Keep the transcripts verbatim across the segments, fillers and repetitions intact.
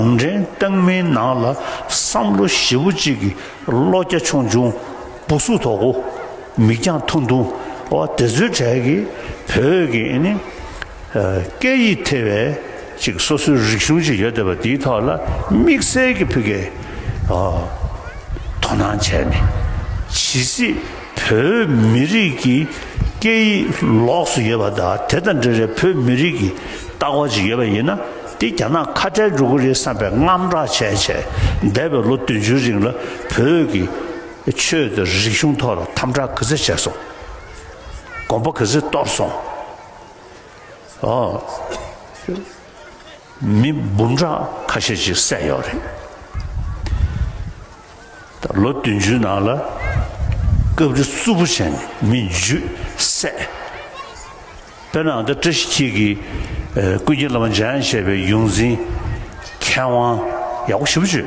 གུང་ཁྲན་ཏང་མིའི་ནང་ལ་བསམ་བློ་ཞེ་པོ་ཅིག་གི་བློ་རྒྱ་ཆུང་ཆུང་། སྦུ་སུ་དོ་གོ། མིག་རྒྱང་ཐུང་ཐུང་། འོ་དེ་ཚོའི་གྲས་ཀྱི་བོད་ཀྱི་ཨ་ནི་སྐད་ཡིག་ཐེ་བའི་ཅིག་སོ་སོའི་རིག་གཞུང་ཅིག་ཡོད་བསྡད་པ་འདིའི་ཐོག་ལ་དམིགས་བསལ་གྱི་ཕ་གིའི་དོ་སྣང་བྱས་ནས། ཇི་སྲིད་བོད་མི་རིགས་ཀྱི་སྐད་ཡིག་ལོགས་སུ་ཡོད་པ་དང་། དེ་དང་འབྲེལ་བའི་བོད་མི་རིགས་ཀྱི་ལྟ་བ་ཅིག་ཡོད་པ་ཡིན་ན། དེ་རྒྱ་ནག་ཁ་བྲལ་འགྲོ་གི་རེད་བསམ་པའི་དངངས་སྐྲག་བྱས་བྱས། འདས་པའི་ལོ་བདུན་ཅུའི་རིང་ལ་བོད་ཀྱི་ཆོས་དང་རིག་གཞུང་ཐོག་ལ་དམ་དྲག་ག་ཚོད་བྱས་སོང་། གོམ་པ་ག་ཚོད་གཏོར་སོང་། ཨོ། མི་འབུམ་ཕྲག་ཁ་ཤས་ཤིག་བསད་ཡོད་རེད། ད་ལོ་བདུན་ཅུའི་ནང་ལ་སྐབས་རེ་རྩུབ་པོ་བྱས་ནས་མི་འཇུས་བསད། དཔེར་ན་ད་བཀྲ་ཤིས་འཁྱིལ་གྱི་ཨ་ཀུན་མཁྱེན་བླ་མ་འཇམ་དབྱངས་བཞད་པའི་ཡོངས་འཛིན་མཁས་དབང་ཡག་པོ་ཞེ་པོ་ཅིག་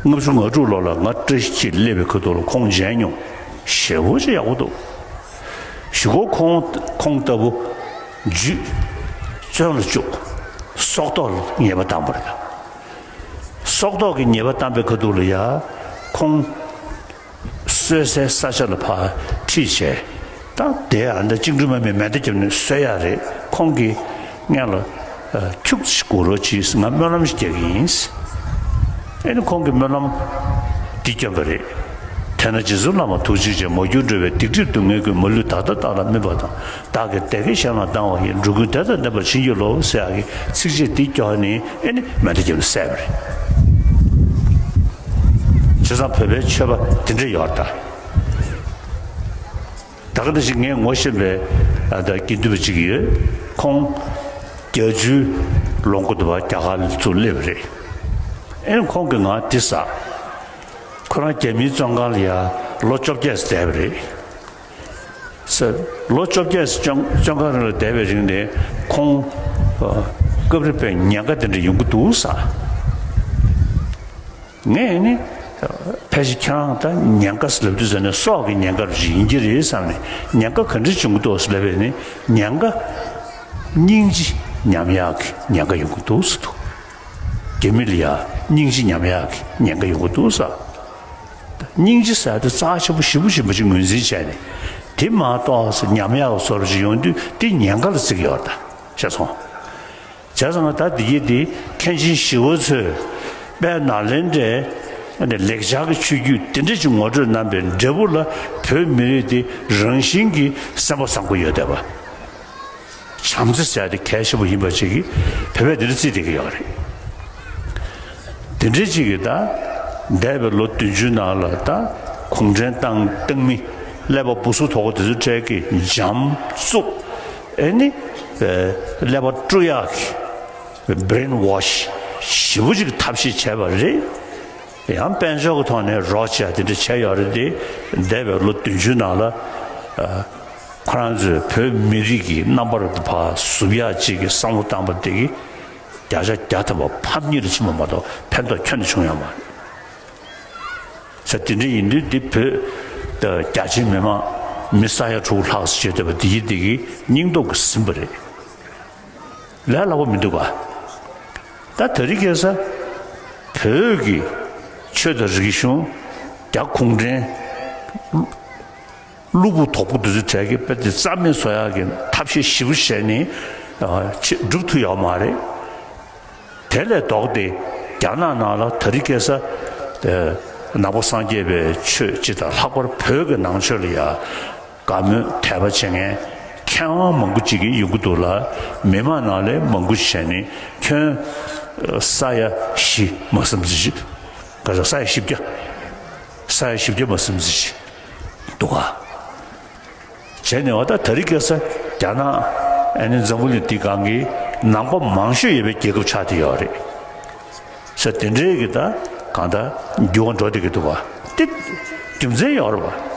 ཡོད། ལྔ་བཅུ་ང་དྲུག་ལོ་ལ་ང་བཀྲ་ཤིས་འཁྱིལ་སླེབས་པའི་ཁ་ཐུག་ལ་ཁོང་མཇལ་མྱོང་། ཞེ་པོ་ཅིག་ཡག་པོ་འདུག་གཞུག་གུ་ཁོང་ཁོང་ལྟ་བུ་འཇུས། བཙོན་ལ་བཅུག་སྲོག་ཐོག་ལ་ཉེས་པ་བཏང་བ་རེད། སྲོག་ཐོག་གི་ཉེས་པ་བཏང་པའི་ཁ་ཐུག་ལ་ཡ་ཁོང་གསོད་སའི་ས་ཆ་ལ་ཕར་ཁྲིད་བྱས། ད་དེ་ཨ་འདྲ་བཅིངས་འགྲོལ་དམག་མིས་མེ་མདའ་བརྒྱབ་ནས་གསོད་ཡག་རེད། ཁོང་གི་སྔོན་ལ་ཨ་ཁྱུག་ཅིག་སྒུག་རོགས་གྱིས། ང་སྨོན་ལམ་ཞིག་རྒྱག་གི་ཡིན། ཨེ་ནི་ཁོང་གི་སྨོན་ལམ་འདི་བསྐྱོན་པ་རེད། དེས་ན་རྗེ་བཙུན་བླ་མ་ཐུགས་རྗེ་ཆེ། མ་གྱུར་འགྲོ་བའི་སྡིག་སྒྲིབ་སྡུག་བསྔལ་ཀུན། མ་ལུས་ད་ལྟ་བདག་ལ་སྨིན་པ་དང་། བདག་གིས་བདེ་དགེ་གཞན་ལ་བཏང་བ་ཡིས། འགྲོ་ཀུན་བདེ་དང་ལྡན་པར་བྱིན་གྱིས་རློབས། ཟེར་ཡག་གི་ཚིགས་བཅད་འདི་བསྐྱོན་ནས་ཨེ་ནི་མེ་མདའ་བརྒྱབ་ནས་བསད་པ་རེད། བྱས་ཙང་བོད་པའི་ཆོས་པ་དེ་འདྲ་ཡོད་ད། ད་ག་ནང་བཞིན་ངས་ངོ་ཤེས་པའི་ཨ་ད་དགེ་འདུན་པ་གཅིག་ཡོད། ཁོང་བརྒྱད་ཅུའི་ལོ་མགོ་དུ་བ་རྒྱ་གར་ལ་ཚུར་སླེབས་པ་རེད། ཨེ་ནི་ཁོང་གིས་ང་འདི་ཟེར། ཁོ་རང་རྒྱ་མིའི་བཙོན་ཁང་ལ་ཡ་ལོ་བཅོ་བརྒྱད་ཙམ་བསྡད་པ་རེད་ཟེར། ལོ་བཅོ་བརྒྱད་ཙམ་བཙོན་བཙོན་ཁང་རེ་ལ་བསྡད་པའི་རིང་ནས་ཁོང་ཨ་སྐབས་རེ་དཔེ་ཉེན་ཁ་དེ་འདྲ་ཡོང་གི་འདུག་ཟེར། ངས་ནི་ཕལ་ཆེར་ཁྱེད་རང་ད་ཉེན་ཁ་ཟེར་ལབ་དུས་ཙམ་ནས་སྲོག་གི་ཉེན་ཁ་ཡིན་གྱི་རེད་བསམ་ནས། ཉེན་ཁ་ག་འདྲ་བྱུང་གི་འདུག་ཟེར་ལབ་པས་ནི། ཉེན་ཁ་སྙིང་རྗེ་ཉམས་ཡག་གི་ཉེན་ཁ་ཡོང་གི་འདུག་ཟེར་འདུག་རྒྱ་མི་ལ་ཡ་སྙིང་རྗེ་ཉམས་ཡག་གི་ཉེན་ཁ་ཡོང་གི་འདུག་ཟེར། སྙིང་རྗེ་ཟེར་དེ་རྩ་ཆེན་པོ་ཞེ་པོ་ཅིག་ཡིན་པ་ཅིག་ངོས་འཛིན་བྱས་ནས། དེ་མ་གཏོགས་ཉམས་ཡག་བཟོ་འདྲ་ཅིག་ཡོང་དུས་དེ་ཉེན་ཁ་ལ་བརྩི་གི་ཡོད་རེད་ད། ཤེས་སོང་། བྱས་ཙང་ད་འདི་གི་འདི་མཁན་ཆེན་ཞི་བ་འཚོས་དཔལ་ནཱ་ལེནྡྲའི་ལེགས་སྦྱར་གྱི་ཆོས་བརྒྱུད་དེ་འདྲ་ཅིག་ངོ་སྤྲོད་གནང་པའི་འབྲས་བུ་ལ། བོད་མི་རིགས་འདི་རང་བཞིན་གྱིས་སེམས་པ་བཟང་པོ་ཡོད་བསྡད་པ། བྱམས་བརྩེ་ཟེར་ཡ་དེ་གལ་ཆེན་པོ་ཡིན་པ་ཅིག་གིས་བོད་པས་འདི་འདྲ་བརྩིས་བསྡད་ཀྱི་ཡོད་རེད། དེ་འདྲའི་ཅིག་གིས་ད་འདས་པའི་ལོ་བདུན་ཅུའི་ནང་ལ་ད་གུང་ཁྲན་ཏང་ཏང་མི་ཀླད་པ་སྦུ་སུ་དོ་གོ་དེ་ཚོའི་གྲས་ཀྱིས་འཇམ་རྩུབ། ཨེ་ནི་ཀླད་པ་དཀྲུག་ཡག་གི་brainwash་ཞེ་པོ་ཅིག་གི་ཐབས་ཤེས་བྱས་པ་རེད། ཡང་དཔལ་འབྱོར་གྱི་ཐོག་ནས་རོགས་བྱས་དེ་འདྲ་བྱས་ཡོད་རེད་དེ། འདས་པའི་ལོ་བདུན་ཅུའི་ནང་ལ་ཨ་ཁོ་རང་ཚོས་བོད་མི་རིགས་ཀྱི་རྣམ་པར་ཕར་ཟུབ་ཡག་ཅིག་གི་བསམ་བློ་བཏང་པ་དེ་གིས་བརྒྱ་ཆ་བརྒྱ་ཐམ་པ་ཕམ་ཉེས་ལ་ཕྱིན་པ་མ་གཏོགས་ཕན་ཐོགས་ཁྱོན་ནས་བྱུང་ཡོད་མ་རེད། ས་དེ་འདྲ་ཡིན་དུས་འདི་བོད་རྒྱ་ཆེའི་མི་མང་མི་ས་ཡ་དྲུག་ལྷག་ཙམ་བྱས་བསྡད་པ་འདི་ཡིན་འདི་གི་སྙིང་སྟོབས་ཀྱིས་ཟིན་པ་རེད། ལས་སླ་པོ་མི་འདུག་ག་ད་དེ་རིང་ཁ་སང་བོད་ཀྱི་ཆོས་དང་རིག་གཞུང་རྒྱ་གུང་ཁྲན་གློ་བུར་དོག་པོ་འདི་ཚོའི་གྲས་ཀྱིས་དཔེ་དེ་རྩ་མེད་བཟོ་ཡག་གི་ཐབས་ཤེས་ཞེ་པོ་བྱས་ནས་ཨ་ཆེ་སྒྲུབ་ཐུབ་ཡོད་མ་རེད། དེ་ལས་ལྡོག་སྟེ་རྒྱ་ནག་ནང་ལ་དེ་རིང་ཁ་སང་ཨ་ནང་པ་སངས་རྒྱས་པའི་ཆོས་སྤྱི་དང་ལྷག་པར་བོད་ཀྱི་ནང་ཆོས་ལ་ཡ་དགའ་མོས་དད་པ་བྱེད་མཁན་མཁས་དབང་མང་པོ་ཅིག་གིས་ཡོང་གི་འདུག་ལ། མི་མང་ནང་ལ་མང་པོ་ཞིག་བྱས་ནས་ཁྱོན་ས་ཡ་བཞི་མ་ཟིན་ཙམ་ཞིག་ག་ས་ས་ཡ་བཞི་བརྒྱ། ས་ཡ་བཞི་བརྒྱ་མ་ཟིན་ཙམ་ཞིག་འདུག་ག་བྱས་ནས་འོ་ད་དེ་རིང་ཁ་སང་རྒྱ་ནག་ཨ་ནི་འཛམ་བུ་གླིང་འདི་སྒང་གི་ནང་པ་མང་ཤོས་ཡོད་པའི་རྒྱལ་ཁབ་ཆགས་བསྡད་ཡོད་རེད། ས་དེ་འདྲའི་གི་ད་གང་ལྟར་འགྱུར་བ་འགྲོ་བསྡད་ཀྱི་འདུག་བ། དེ་རྒྱུ་མཚན་ཡོད་རེད་བ།